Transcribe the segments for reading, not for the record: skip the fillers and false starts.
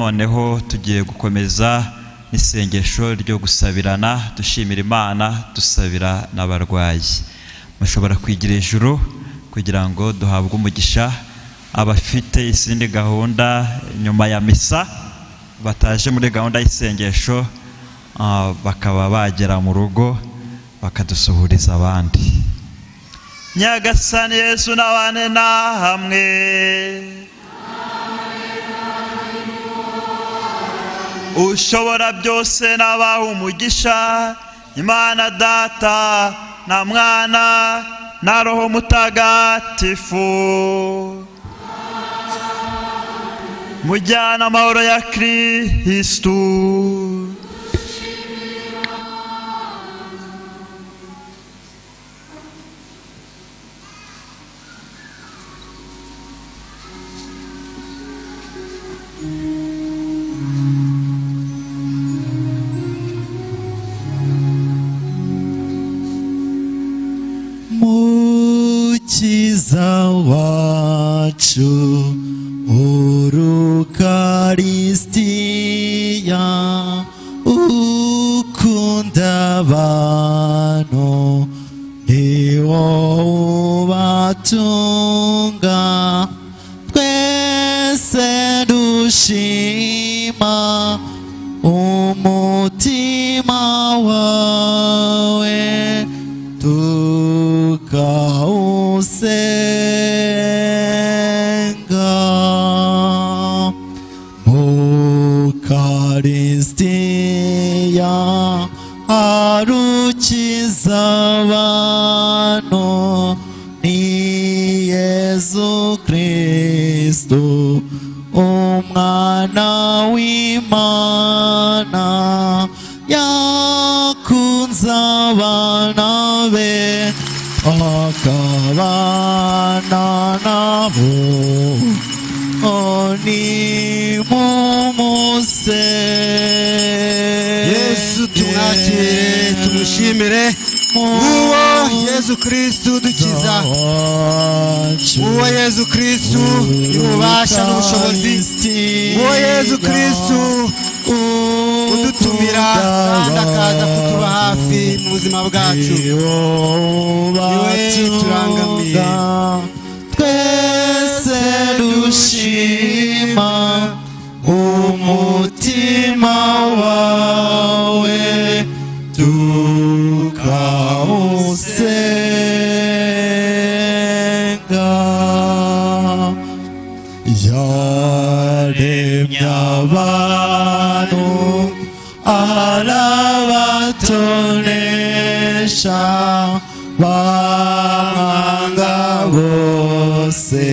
Noneho tugiye gukomeza n'isengesho ryo gusabirana, dushimira Imana, dusabira n'abarwayi. Mushobora kwigira ijuru kugira ngo duhabwe umugisha. Abafite izindi gahunda nyuma ya misa bataje muri gahunda y'isengesho, bakaba bagera mu rugo bakadusuhuriza abandi. Nyagasani Yesu nabane na hamwe. Ushobora byose nabaha umugisha, Imana Data na Mwana na Roho Mutagatifu. Mujyana amahoro ya Kristu. Mukiza wacu Urukaristiya, ukunda abantu ni wowe ubatunga, twese dushima umutima wawe tukawusenga. Ukaristiya arukiza abantu ni Yezu Kristu umwana w'Imana, yakunze abana be akabana nabo, ni mumuse. Yesu tumwakire, tumushimire. Uwo Yezu Kristu dukiza, uwo Yezu Kristu y'ububasha n'ubushobozi, uwo Yezu Kristu udutumira kandi akaza kutuba hafi mu buzima bwacu, niwe turangamiye. Twese dushima umutima wawe tukawusenga. Yaremye abantu arabatonesha, bamwanga bose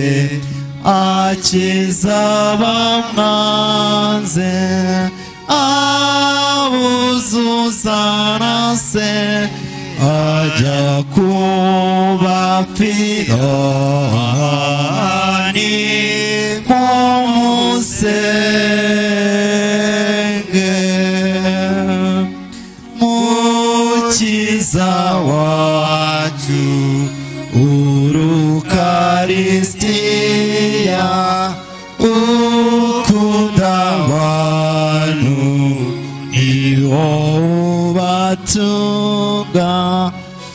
akiza bamwanze, abuzuza na se ajya kubapfira, ni mumusenge. Mukiza wacu Urukaristiya, ukunda abantu ni wowe ubatunga,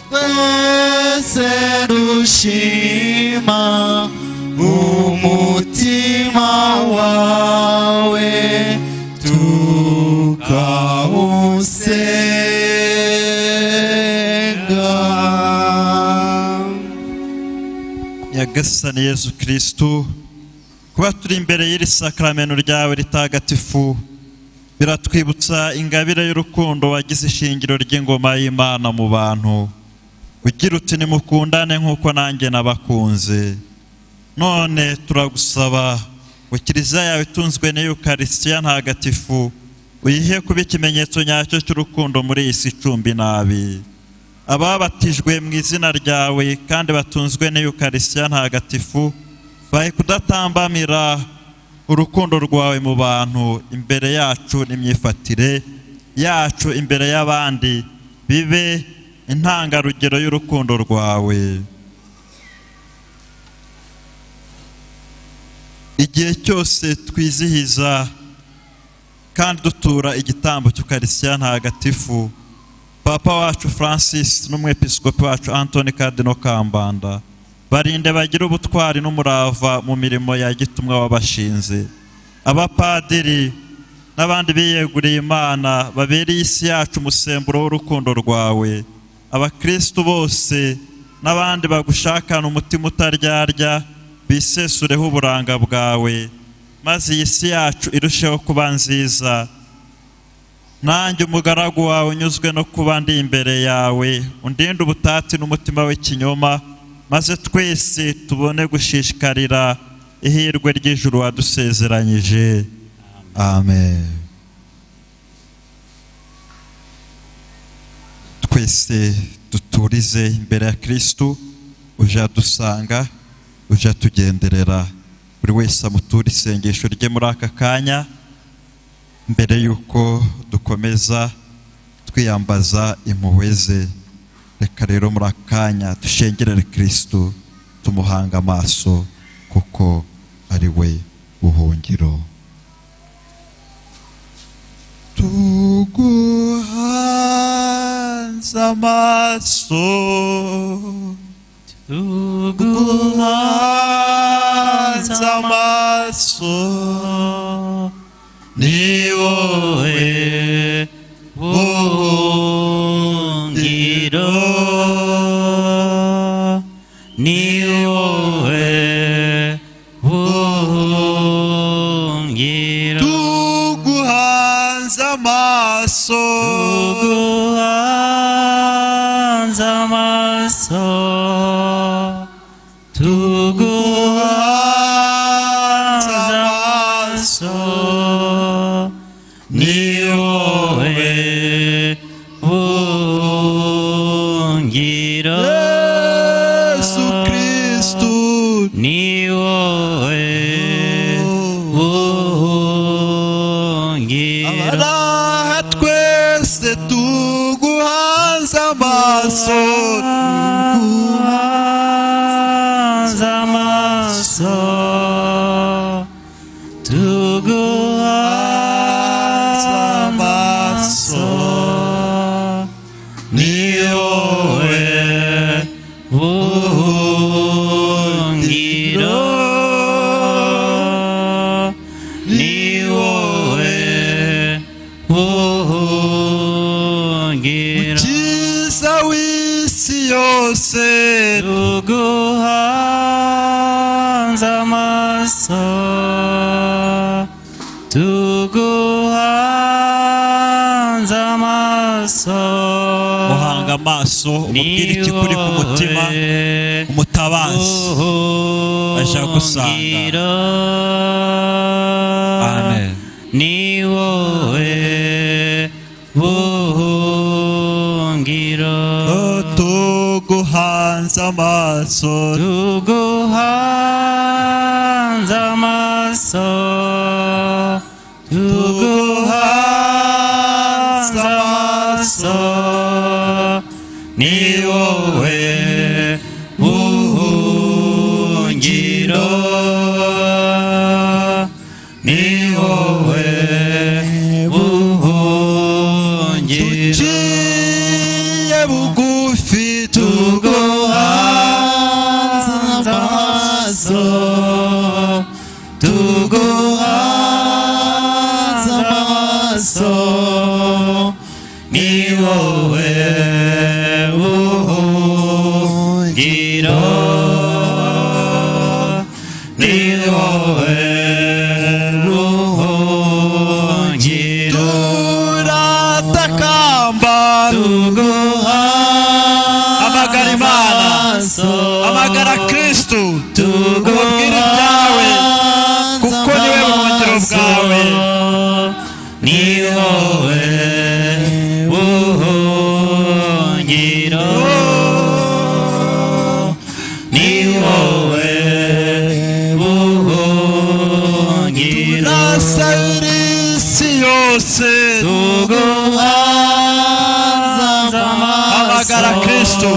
twese dushima umutima wawe tukawusenga. Nyagasani Yezu Kristu, kuba turi imbere y'iri sakramento ryawe ritagatifu biratwibutsa ingabire y'urukundo wagize ishingiro ry'ingoma y'Imana mu bantu, ugira uti nimukundane nk'uko nanjye nabakunze. None turagusaba ngo kiliziya yawe itunzwe n'Eucharistia ntagatifu uyihe kuba ikimenyetso nyacyo cy'urukundo muri iyi si icumbi nabi. Ababatijwe mu izina ryawe kandi batunzwe n'Eucharistia ntagatifu bahe kudatambamira urukundo rwawe mu bantu imbere yacu n'imyifatire yacu imbere y'abandi bibe intangarugero y'urukundo rwawe. Igihe cyose twizihiza kandi dutura igitambo cy'Ukarisitiya ntagatifu, Papa wacu Francis n'umwepiskopi wacu Anthony Cardinal Kambanda, barinde bagire ubutwari n'umurava mu mirimo ya gitumwa wabashinze. Abapadiri n'abandi biyeguriye Imana babereye isi yacu umusemburo w'urukundo rwawe, abakristu bose n'abandi bagushakana umutima utaryarya bisesureho uburanga bwawe, maze iyi si yacu irusheho kuba nziza. Nanjye umugaragu wawe unyuzwe no kuba ndi imbere yawe, undinde ubutati n'umutima w'ikinyoma, maze twese tubone gushishikarira ihirwe ry'ijuru wadusezeranyije. Amen. Twese duturize imbere ya Kristu uje adusanga, uje atugenderera. Buri wese amutura isengesho rye muri aka kanya, mbere yuko dukomeza twiyambaza impuhwe ze. Reka rero muri aka kanya dushengerere Kristu, tumuhanga amaso, kuko ari we buhungiro. Tuguhanze amaso, tuguhanze amaso, ni wowe buhungiro, ni wowe buhungiro. Tuguhanze amaso, tuguhanze amaso, tuguhanze amaso, ni wowe buhungiro. Yesu Kristu, ni wowe buhungiro. Abaraha twese tuguhanze amaso, tuguhanze amaso, tuguhanze amaso, ni wowe buhungiro, ni wowe buhungiro. Mukiza w'isi yose, tuguhanze amaso, tuguhanze amaso. Muhanga amaso, umubwire ikikuri ku mutima, umutabazi aje agusanga. Amen. Ni wowe buhungiro. Tuguhanze amaso, tuguhanze amaso, tuguhanze amaso, ni wowe buhungiro, ni wowe buhungiro. Duciye bugufi, tuguhanze amaso, tuguhanze amaso, ni wowe buhungiro, ni wowe buhungiro. Turatakamba, tuguhanze amagara Imana, amaso, amagara Kristu, umubwire ibyawe, kuko niwe buhungiro bwawe. Ni wowe buhungiro, ni wowe buhungiro. Turasabira isi yose, tuguhanze amaso, amagara Kristu,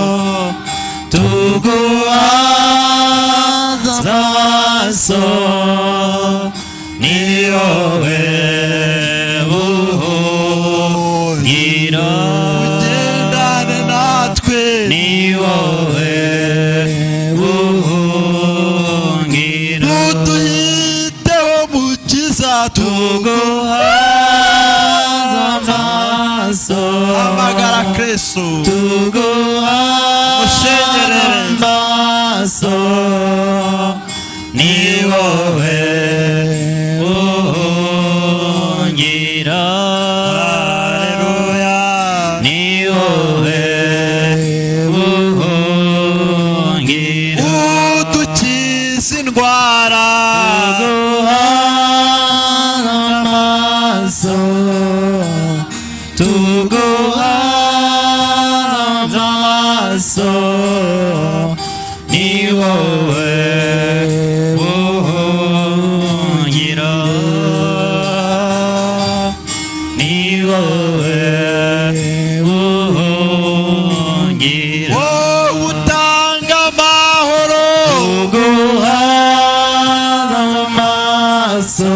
tuguhanze amaso, ni wowe Tuguhanze amaso, Hamagara Kristo. Tuguhanze Mushengerere. amaso, ni wowe buhungiro. Haleluya. Ni wowe buhungiro. Udukiza indwara. Tuguhanze amaso, tuguhanze amaso, ni wowe buhungiro, ni wowe buhungiro. Wowe utanga amahoro. Tuguhanze amaso,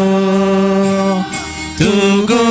tuguhanze